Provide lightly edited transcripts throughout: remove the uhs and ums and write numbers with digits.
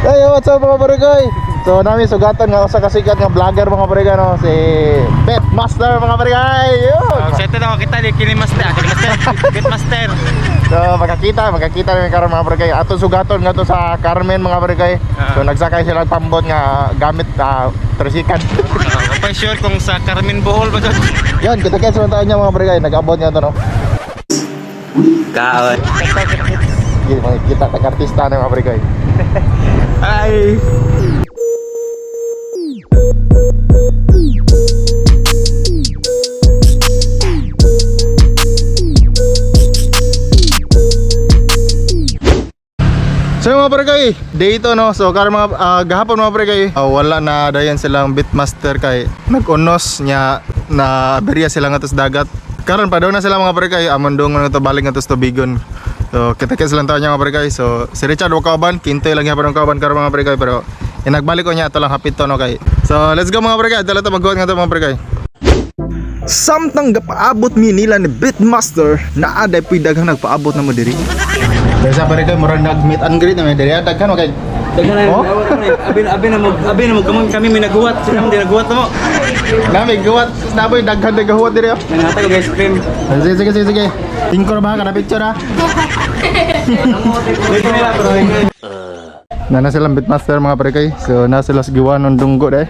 Hey, what's up, mga barangay? So nami sugatan nga usa ka sikat nga vlogger, mga barangay, no, si Bet Master, mga barangay. Yun. Excited ako kita ni Kini Master, ah, Kini Master, Bit Master. So magkakita kami karon, mga barangay. Ato sugaton nga to sa Carmen, mga barangay. So nagsakay sila og pambot nga gamit trisikan. Uh, pa sure kung sa Carmen Bohol ba doon. Yun, kita-kits man tayo niya, mga barangay. Nag-abot nga to, no. Kaon. Sige, makikita tag artista na, mga barangay. Ay. So mga barangay, day ito, no. So karon mga gahapon, mga barangay, wala na dayon silang Bitmaster kay nag-unos niya na aberya sila nga sa dagat. Karon pa daw na sila, mga barangay, amon dong nga to balik nga sa tubigon. So kita-kits lang tayo niya, mga barangay. So si Richard wa kauban, Kintoy lang gyapon ang kauban karon, mga barangay, pero inagbalik ko niya ato lang hapit to, no, kay. So let's go, mga barangay, dala to magguhat nga to, mga barangay. Samtang gapaabot mi nila ni Bitmaster, naa day puy daghang nagpaabot na mo diri. Dahil sa barangay murag nag meet and greet na may diri daghan okay. Daghan na. Oh? Abi na mo kami kami may naguwat, sila mo di naguwat mo. Nami guwat, naboy daghan daghan diri. Oh. Nangatag og ice cream. Sige sige sige sige. Tingkor ba ka na picture ah? Dito nila pero. Nana silang Bitmaster, mga pare. So na sila sa giwanon dunggo deh.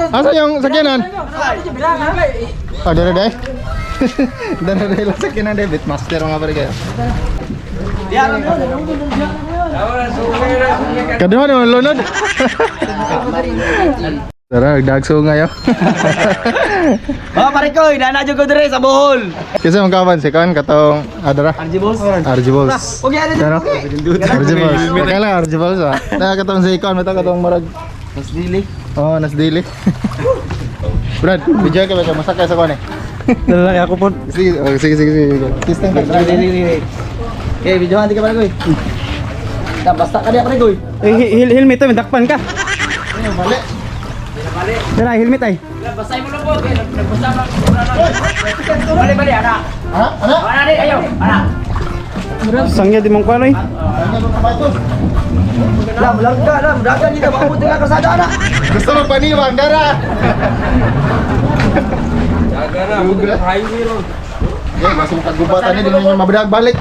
Asa yung sakyanan? Oh, dere deh. Dere deh lang sakyanan deh Bitmaster, mga pare. Kaduha naman lunod. Tara, nagdagso ngayon. Mga pare ko, dana jud ko dire sa Bohol. Kasi mga kaban, si Kan, katong adara. RG Balls. RG Balls. Okay, ano Ano? RG Balls. Okay lang, RG Balls ah. Na katong si Kan, mata katong marag. Nasdili. Oh, nasdili. Brad, video ka ba ka masakay sa kuan eh? Lalaki ako po. Sige, oh, sige, sige, sige. System ka. Okay, videohan di ka pare ko. Ta basta ka diya pare ko. Eh, helmet may dakpan ka. Balik. Dala helmet ay. Basta mo lang po, nagbasta man. Bali bali ana. Ha? Ano? Ana di ayo, ana. Sangya di mong kuan oy. Ano ka ba ito? Lam lam ka lam, dagan dito maabot ka kalsada ana. Gusto mo paniwang, dara. Dagana, highway ron. Okay, mas makagubatan ni din yung mabadag balik.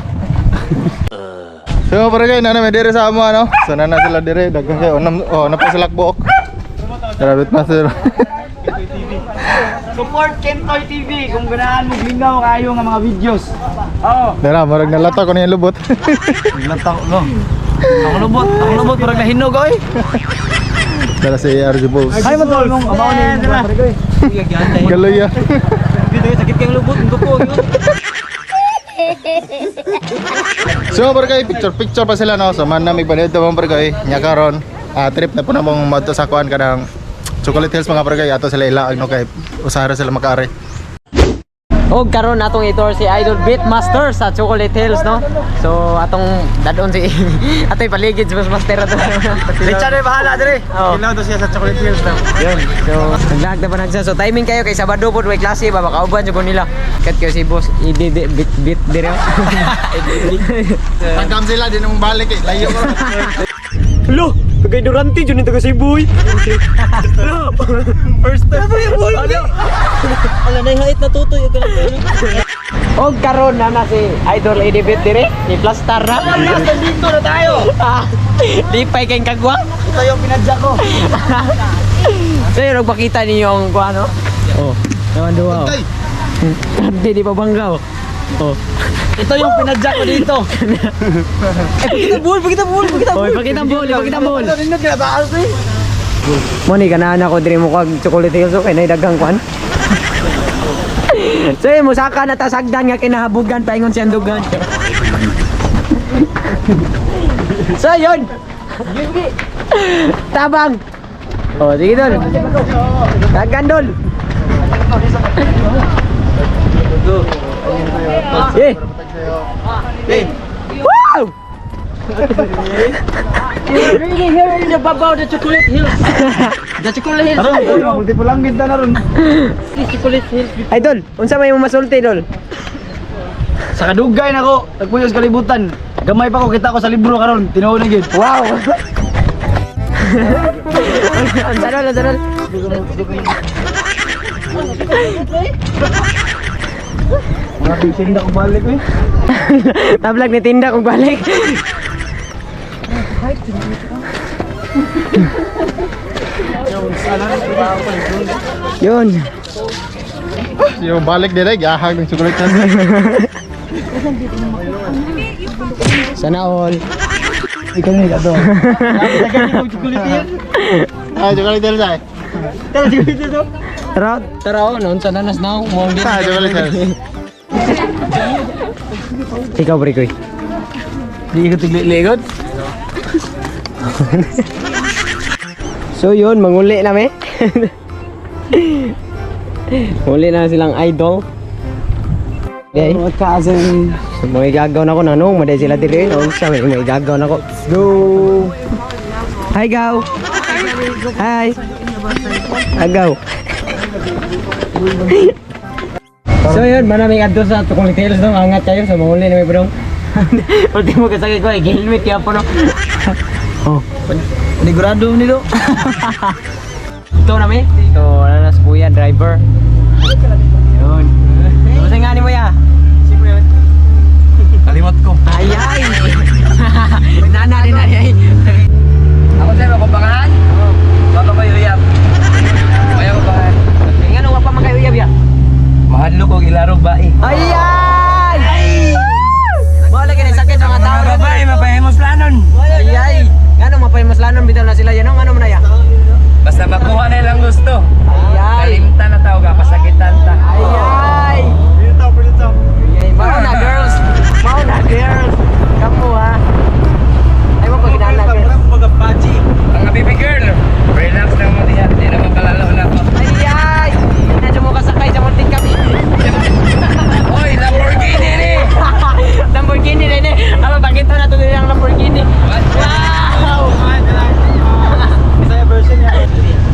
So para kayo, nana may dire sa amo ano. So nana sila dire, daghan kayo. Onam oh, napa sila buok. Tara, Bitmaster. Support Kentoy TV kung ganahan mo glingaw kayo nga mga videos. Oo. Dara, murag nalata ko niya lubot. Naglantaw no. Ang lubot murag nahinog oy. Dara si RG Bulls. Ay man tol mong amaw ni pare ko. Galoy ah. Dito sakit kang lubot, ang duko. So barkay, picture picture pa sila, no. So man nami pa dito, mga barkay. Nya karon, trip na po na mong madto sa kuan kanang Chocolate Hills, mga barkay, ato sila ilaag, no, kay usara sila makaari. Og karon atong itor si Idol Beatmaster sa Chocolate Hills, no. So atong dadon si atoy paligid si Boss Master ato. Richard ay bahala dire. Oh. Ilaw to siya sa Chocolate Hills daw. Yun. So naglag na pa nagsa. So timing kayo kay Sabado pod way klase ba makauban jud ko nila. Kat kayo si Boss i di bit bit dire. Pagkam sila di nang balik eh. Layo ko. Lo, kay Durante jud nito kasi boy. First time. Og karon na na si Idol Edibit dire, ni Plastar na. Dito na tayo. Lipay kay kagwa. Ito yung pinadya ko. So yun, magpakita ninyo ang kuha, no? Oh, naman duwa, oh. Hindi, di pa banggaw. Oh. Ito yung pinadya ko dito. Eh, pakita bull, pakita bull, pakita Oy, pakita ang ball, pakita ang ball. Ito nindot kinataas eh. Mo ni ganahan ako diri mo kag chocolate hills okay na daghang kuan. So yun, musaka na tasagdan nga kinahabugan paingon siyang dugan. So yun. Tabang. Oh, sige dol. Daghan dol. Eh. Wow! Really here in the Babaw, the Chocolate Hills. The Chocolate Hills. Multiple language na ron. Chocolate Hills. Ay dol, unsa may imong masulti dol? Sa kadugay na ko, nagpuyos kalibutan. Gamay pa ko kita ko sa libro karon, tinuod na gyud. Wow. Ang sanol, ang sanol. Mga bisin na ko balik eh. Tablag ni Tinda kung balik. Yun. Yung balik dire gahag ng chocolate Hills. Sana all. Ikaw ni ato. Ah, Chocolate Hills ay. Tara, tara oh, noon sana nas now. Mo Ah, Chocolate Hills. Ikaw pre koy. Di ko tigli-ligod. So yun, manguli na me. Manguli na silang idol. Okay. Cousin. So, mga gagaw na ko na nung maday sila diri no sa may mga gagaw na ko. Let's go. Hi gaw. Hi. Agaw. So yun, manaming adto sa tukong Hills no, angat kayo sa manguli na may bro. Ultimo kasakay ko, helmet kaya po no. Oh. Panigurado nilo. Ito na mi. Ito na nas kuya driver. Yun. Kumusta nga ni mo ya? Kalimot ko. Ay ay. Nana rin ay ay. Ako sa'yo, makumbangan? Baka ba uyab? Kaya ko ba? Nga no, wa pa man kayo uyab ya. Mahadlo ko ilaro ba eh. Ay ay. Wala kini sakit sa mga tao. Babae, mapahimos planon. Ay ay. Ngano mapaymaslanon bitaw na sila yan, ngano man na ya? Basta makuha na ilang gusto. Ay ay. Kalimtan na tao ka, pasakitan ta. Ay ay. Ay, mao na girls. Mao na girls. Kamu ha. Ay mo pag ginana girls. Ang baby girl, relax lang mo diha. Di na makalalo na ako. Ay ay. Medyo mo kasakay sa munting kami. Oy, Lamborghini ni! Lamborghini rin eh. Ama, pakita na tuloy ang Lamborghini. Wow!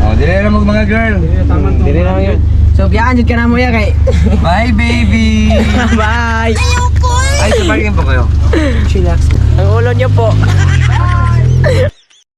Oh, dili na mo mga girl. Dili na yun. So, biyaan jud ka na mo ya kay. Bye, baby! Bye! Ay, sa parking po kayo. Chillax. Ang ulo niyo po.